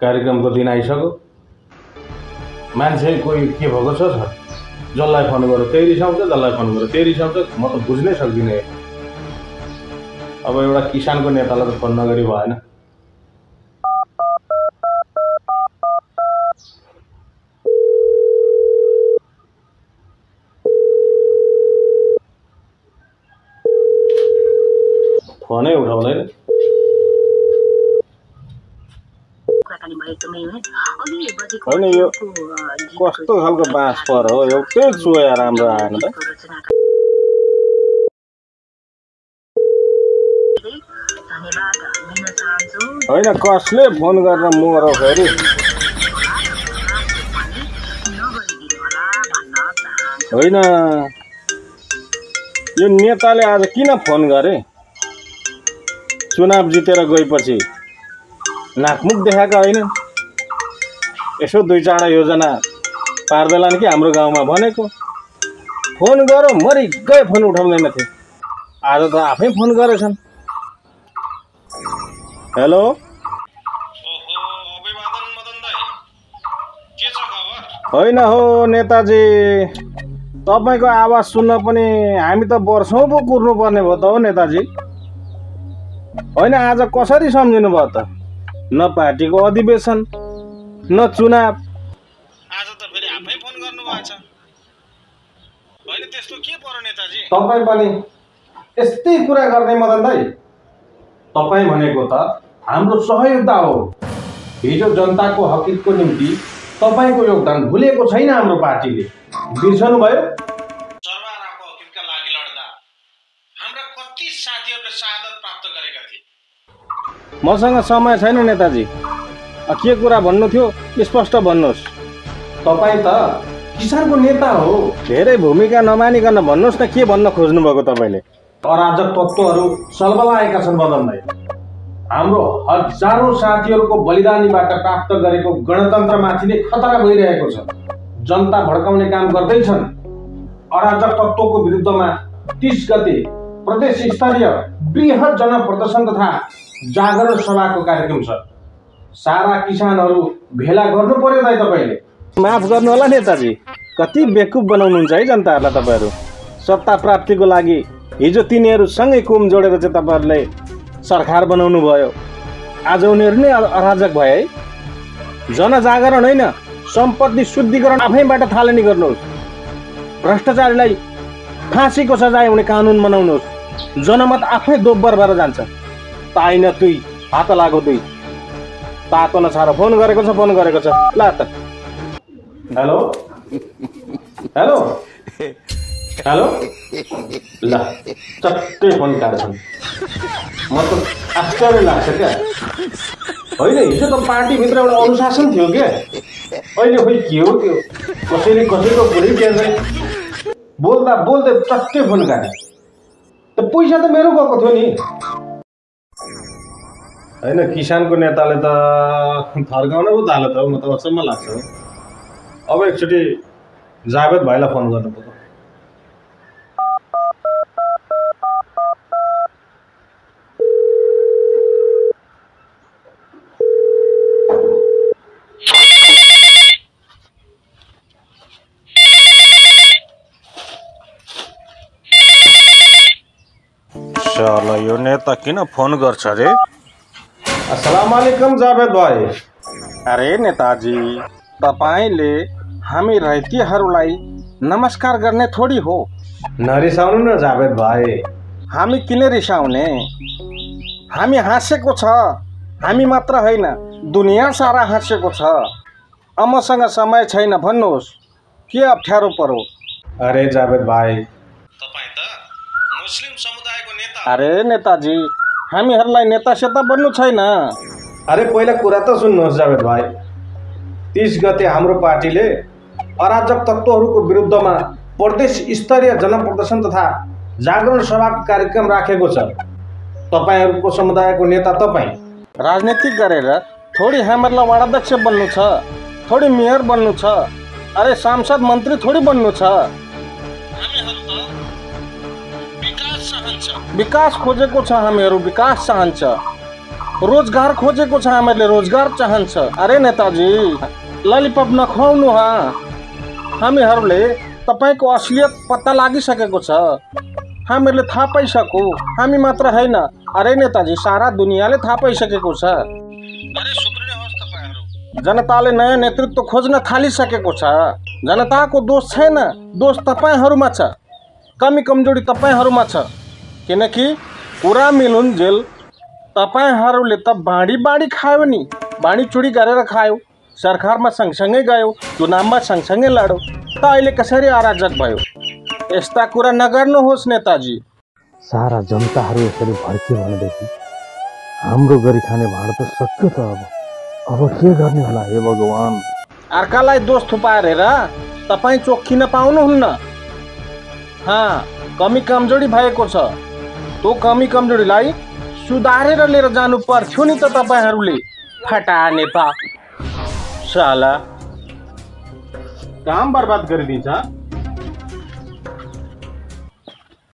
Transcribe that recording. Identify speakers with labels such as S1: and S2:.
S1: कार्यक्रमको दिन आइसक्यो। मान्छे कोही के भएको छ जसलाई फोन गर्यो त्यही रिसाउँछ, जसलाई फोन गर्यो त्यही रिसाउँछ। म त बुझ्नै सक्दिनँ। अब एउटा किसानको नेतालाई त फोन नगरी भएन। फोनै उठाउँदैन। होइन यो कस्तो खालको बाँस पर हो, एउटै चोया राम्रो आएन त। होइन कसले फोन गरेर मरो फेरि। होइन यो नेताले आज किन फोन गरे? चुनाव जितेर गएपछि नाकमुख देखाएका होइन। यसो दुई चारवटा योजना पार्दैलान् कि हाम्रो गाउँमा भनेको। फोन गरौँ मरि गए फोन उठाउँदैनथे। आज त आफै फोन गरेछन्। हेलो होइन हो नेताजी, तपाईँको आवाज सुन्न पनि हामी त वर्षौँ पो कुर्नु पर्ने भयो त हो नेताजी। होइन आज कसरी सम्झिनु भयो त? न पार्टीको अधिवेशन न चुनाव, आज त फेरि आफै फोन गर्नुभएछ। होइन त्यस्तो के पर्यो नेताजी? तपाईँ पनि यस्तै कुरा गर्ने मदन दाइ। तपाईँ भनेको त हाम्रो सहयोगता हो। हिजो जनताको हकितको निम्ति तपाईँको योगदान भुलेको छैन हाम्रो पार्टीले। बिर्सनु भयो? सर्वहाराको हकितका लागि लड्दा हाम्रा कति साथीहरूले शहादत प्राप्त गरेका थिए। मसँग समय छैन नेताजी। के कुरा भन्नु थियो स्पष्ट भन्नुहोस्। तपाईँ त किसानको नेता हो। धेरै भूमिका नमानिकन भन्नुहोस् न के भन्न खोज्नु भएको तपाईँले? अराजक तत्त्वहरू सलबलाएका छन् मदन दाइ। हाम्रो हजारौं साथीहरूको बलिदानीबाट प्राप्त गरेको गणतन्त्रमाथि नै खतरा भइरहेको छ। जनता भड्काउने काम गर्दैछन्। अराजक तत्त्वको विरुद्धमा 30 गते प्रदेश स्तरीय बृहत जनप्रदर्शन तथा जागरण सभाको कार्यक्रम छ। सारा किसानहरू भेला गर्नु पर्यो दाइ तपाईँले। माफ गर्नु होला नेताजी, कति बेकुफ बनाउनुहुन्छ है जनताहरूलाई तपाईँहरू। सत्ता प्राप्तिको लागि हिजो तिनीहरूसँगै कुम जोडेर चाहिँ तपाईँहरूले सरकार बनाउनु भयो। आज उनीहरू नै अराजक भए है। जनजागरण होइन, सम्पत्ति शुद्धिकरण आफैबाट थालनी गर्नुहोस्। भ्रष्टाचारीलाई फाँसीको सजाय हुने कानुन बनाउनुहोस्। जनमत आफै दोब्बर भएर जान्छ। ताइन तुई हात लागो दुई। तातो नछाएर फोन गरेको छ, फोन गरेको छ। ल त हेलो हेलो हेलो ल चट्टै फोन काट्छन्। म त आश्चर्य लाग्छ क्या। होइन हिजो त पार्टीभित्र एउटा अनुशासन थियो क्या। अहिले खोइ के हो त्यो? कसैले कसैको कुरै टेर्दैन। बोल्दा बोल्दै चट्टै फोन काटे। त पैसा त मेरो गएको थियो नि। होइन किसानको नेताले त फर्काउन पो थाल्यो त। म त अचम्म लाग्छ। अब एकचोटि जावेद भाइलाई फोन गर्नु पर्यो। चलो यो नेता किन फोन गर्छ रे? अस्सलाम वालेकुम जावेद भाइ। अरे नेताजी, तपाईले हामी रैतीहरूलाई नमस्कार गर्ने थोडी हो। नरिसाउनु न जावेद भाइ। हामी किन रिसाउने? हामी हाँसेको छ। हामी मात्र होइन, दुनिया सारा हाँसेको छ। मसँग समय छैन भन्नुहोस्, के अप्ठ्यारो पर्यो? अरे जावेद भाइ, तपाईँ त मुस्लिम समुदायको नेता। अरे नेताजी, हामीहरूलाई नेता सेता बन्नु छैन। अरे पहिला कुरा त सुन्नुहोस् जावेद भाइ। 30 गते हाम्रो पार्टीले अराजक तत्त्वहरूको विरुद्धमा प्रदेश स्तरीय जनप्रदर्शन तथा जागरण सभाको कार्यक्रम राखेको छ। तपाईहरूको समुदायको नेता तपाईँ राजनीति गरेर थोडी हामीहरूलाई वार्डाध्यक्ष बन्नु छ, थोडी मेयर बन्नु छ। अरे सांसद मन्त्री थोडी बन्नु छ। हामीहरू त विकास चाहन्छ। विकास खोजेको छ हामीहरू, विकास चाहन्छ। रोजगार खोजेको छ, हामीहरूले रोजगार चाहन्छ। अरे नेताजी, ललिपप नखुवाउनु हा। हामीहरूले तपाईँको असलियत पत्ता लागिसकेको छ, हामीहरूले थाहा पाइसक्यो। हामी मात्र होइन, अरे नेताजी, सारा दुनियाँले थाहा पाइसकेको छ। अरे सुध्रिनुहोस् तपाईँहरू। जनताले नयाँ नेतृत्व खोज्न थालिसकेको छ। जनताको दोष छैन, दोष तपाईँहरूमा छ, कमी कमजोरी तपाईँहरूमा छ। किनकि कुरा मिलुन्जेल तपाईँहरूले त बाँडी खायो नि, बाँडीचुडी गरेर खायो, सरकारमा सँगसँगै गयो, चुनावमा सँगसँगै लड्यो, त अहिले कसरी अराजक भयो? यस्ता कुरा नगर्नुहोस् नेताजी।
S2: सारा जनताहरू यसरी भड्कियो भनेदेखि हाम्रो गरी खाने भाँडो त सक्यो त। अब के गर्ने होला हे भगवान?
S1: अर्कालाई दोष थुपारेर तपाईँ चोखिन पाउनुहुन्न। कमी कमजोरी भएको छ, त्यो कमी कमजोरीलाई सुधारेर लिएर जानु पर्थ्यो नि त तपाईँहरूले। फटा नेता साला काम बर्बाद गरिदिन्छ।